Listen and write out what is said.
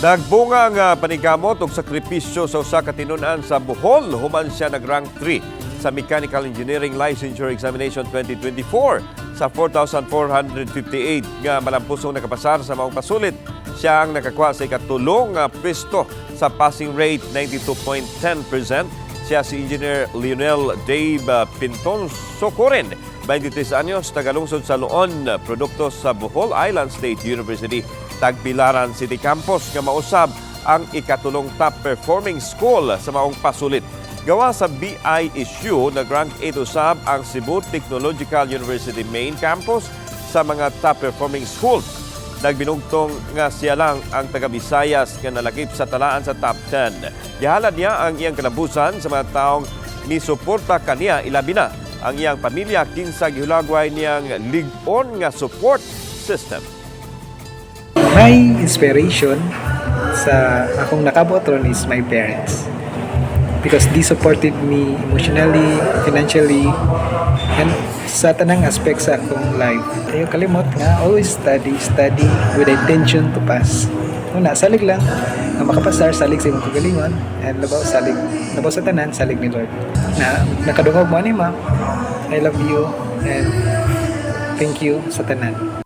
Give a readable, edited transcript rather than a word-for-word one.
Nagbunga ang paningkamot ug sakripisyo sa usa ka tinun-an sa Bohol human siya nag-rank 3 sa Mechanical Engineering Licensure Examination 2024 sa 4,458 nga malampusong nakapasar sa maong pasulit. Siya ang nakakuha sa ikatulong nga pwesto sa passing rate 92.10%. Siya si Engineer Lionel Dave Pinton Socoren, 23 anyos, tagalungsod sa Loon, produkto sa Bohol Island State University, Tagbilaran City Campus, nga mausab ang ikatulong top performing school sa maong pasulit. Gawa sa BISU, nag-rank 8 usab ang Cebu Technological University Main Campus sa mga top performing school. Nagbinugtong nga siya lang ang taga Visayas nga nalakip sa talaan sa top 10. Gihalad niya ang iyang kalabusan sa mga taong misuporta kaniya, ilabi na ang iyang pamilya kinsa gihulagway niyang lig-on nga support system. My inspiration sa akong nakabot ron is my parents. Because they supported me emotionally, financially, and sa tanang aspect sa akong life. Ayaw kalimot nga, always study, study with the intention to pass. Una, salig lang. Nga makapasar, salig sa imong kagalingon, and labaw, salig, labaw sa tanan, salig ni Lord. Na, nakadungog mo ni ma, I love you, and thank you sa tanan.